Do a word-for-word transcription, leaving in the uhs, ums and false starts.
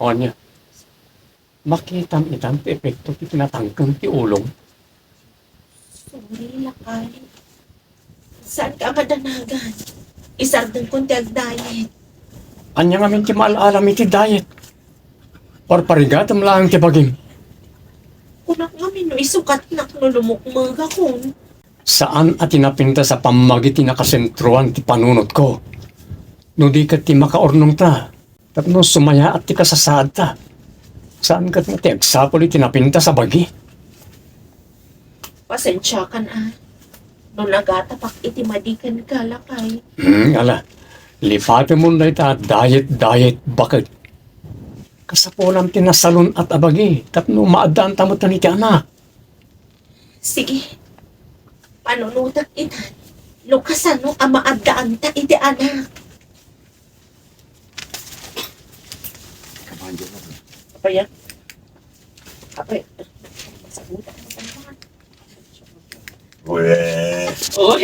Ania, makitam itan ti epekto ti kinatangken ti ulom? Sorry, lakay. Saanka a madanagan? Isardengkon ti agdiet. Ania ngamin ti maal-alam iti diet? Parparigatem laeng ti bagim. Kunak ngamin no isukatnak no lumukmegakon. Saan a tinapintas a pammagi ti nakasentroan ti panunotko. No di ket ti makaurnongta, tapno sumayaat ti kasasaadta. Saan ket nga ti agsapul iti napintas a bagi? Pasensiakan a. No nagatapak iti madi kenka, lakay. Hmm, ala. Lipatemon dayta diet, diet, baket. Kasapulam ti nasalun-at a bagi, tapno maaddaanta met iti anak. Sige. Panunotek itan no kasano a maaddaanta iti anak. Apay, ah? Apay. Uy. Uy.